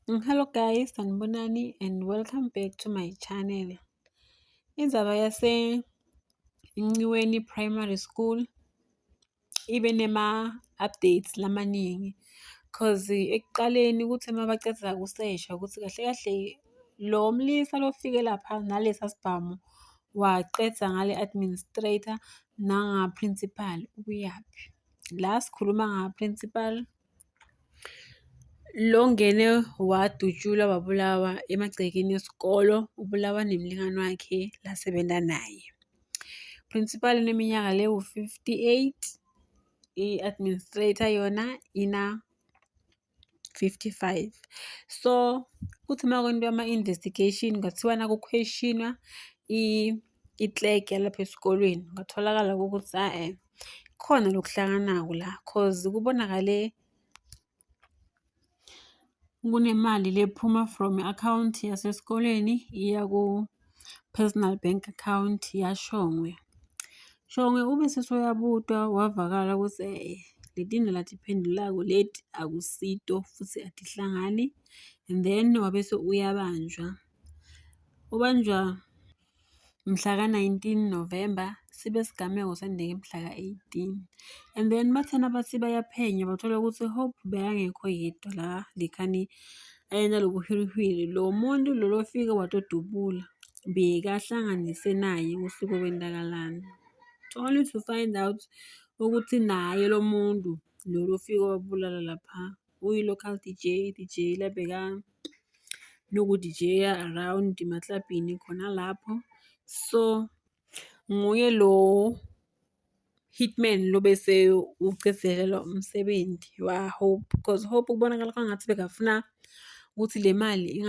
Hello guys, sanibonani and welcome back to my channel. Indzaba yase Nciweni Primary School ibe nema-updates lamaningi cause ekuqaleni kuthe uma baceda kusesha ukuthi kahle kahle lo mlisa lofike lapha nalesa sibhamu waqeda ngale administrator nanga-principal ubuyaphi. La sikhuluma nga-principal Lo ngene wadutshulwa wabulawa emagcekeni esikolo, ubulawa nemlingani wakhe lasebenza naye. Principal ineminyaka lewu-58, i-administrator yona ina-55. So, kuthi uma kwentiwa ama-investigation kwathiwa naku-question-wa i-clerk yalapha esikolweni kwatholakala ukuthi hhayi khona lokuhlanganako la cause kubonakale kunemali lephuma from i-akhawunti yasesikoleni iya ku-personal bank account yaShongwe. Shongwe ube seseyabutwa wavakala ukuthi letintfo latiphendvulako leti akusito futsi atihlangani and then wabese uyabanjwa. Ubanjwa mhlaka 19 November sibe sigameko senteke mhlaka 18 and then bathena bathi bayaphenya bathola ukuthi Hope bekangekho yedwa la lekhani ayena lobuhwilihwili lo muntu lo lofike watodubula bekahlanganise naye kusuke kwentakalani only to find out ukuthi naye lo muntu lo lofike wabulala lapha uyi-local DJ, DJ labeka noku-DJ-a around emaklabhini khona lapho. So, nguye lo hitman lo bese ucedzelela umsebenzi wa-Hope cause Hope kubonakala kwangathi bekafuna ukuthi le mali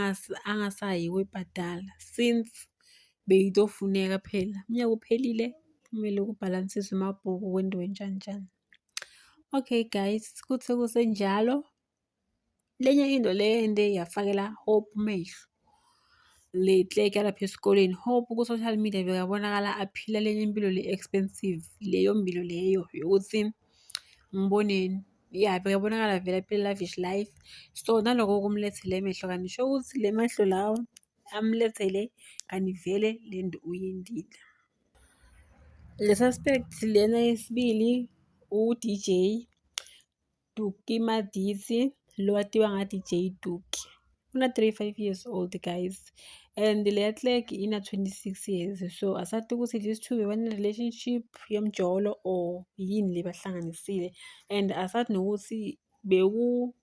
angasayi kuyibhadala since beyitofuneka phela. Umnyaka uphelile kumele kubhalansiswe amabhuku kwentiwe njani njani. Okay guys, kuthe kusenjalo lenye into le ende yafakela Hope mehlo le clerk yalapha esikoleni. Hope ku-social media bekabonakala aphila lenye impilo le-expensive, leyo mpilo leyo yokuthi ngiboneni. Ya bekabonakala vele aphila lavish life. So naloko kumlethele emehlo kanti sho ukuthi le mehlo lawa amlethele kanti vele le nto uyentile. Le suspect lena yesibili u-D_J Duki Madisi lo watiwa nga-D_J Duki. Una-35 years old guys and leya clerk ina-26 years so asazi ukuthi these two bebane-relationship yomjolo or yini le bahlanganisile and asazi nokuthi beku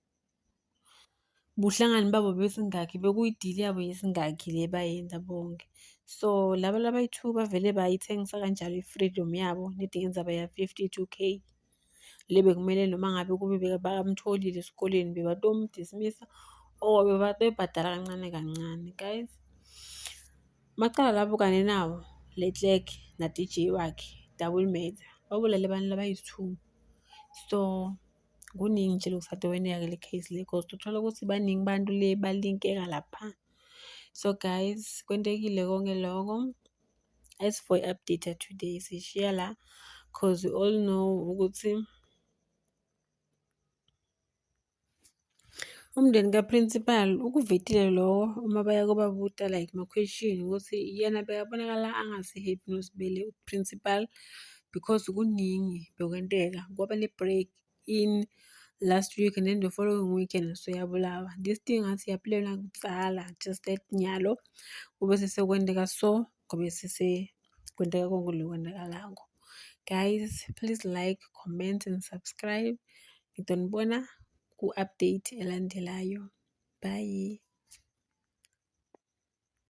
buhlangani babo besingakhi bekuyi-deal yabo yesingakhi le bayenza bonke. So laba labayi-two bavele bayithengisa kanjalo i-freedom yabo nedi ngendzaba ya-52 K. Le bekumele noma ngabe kube bamtholile esikoleni bebatom-dismiss-a or bebabhadala kancane kancane guys. Macala labo kanye nawo le clerk na-D_J wakhe double murder babulale abantu labayi-two. So kuningi nje lokusatoweneka kule case le cause uthola ukuthi baningi bantu le balinkeka lapha. So guys kwentekile konke loko. As for i-update ya-today sishiya la cause we all know ukuthi umndeni ka-principal ukuvetile loko uma baya kobabuta like ma-question ukuthi yena bekabonakala angasi-happy noSibele u-principal because kuningi bekwenteka kwaba ne-break in last week and then the following weekend usuyabulawa. This thing ngathi yaplanwa kudzala just that nyalo kube sesekwenteka so kube sesekwenteka konke lokwenzakalako. Guys, please like, comment and subscribe. Ngizonibona ku-update elandelayo. Bye.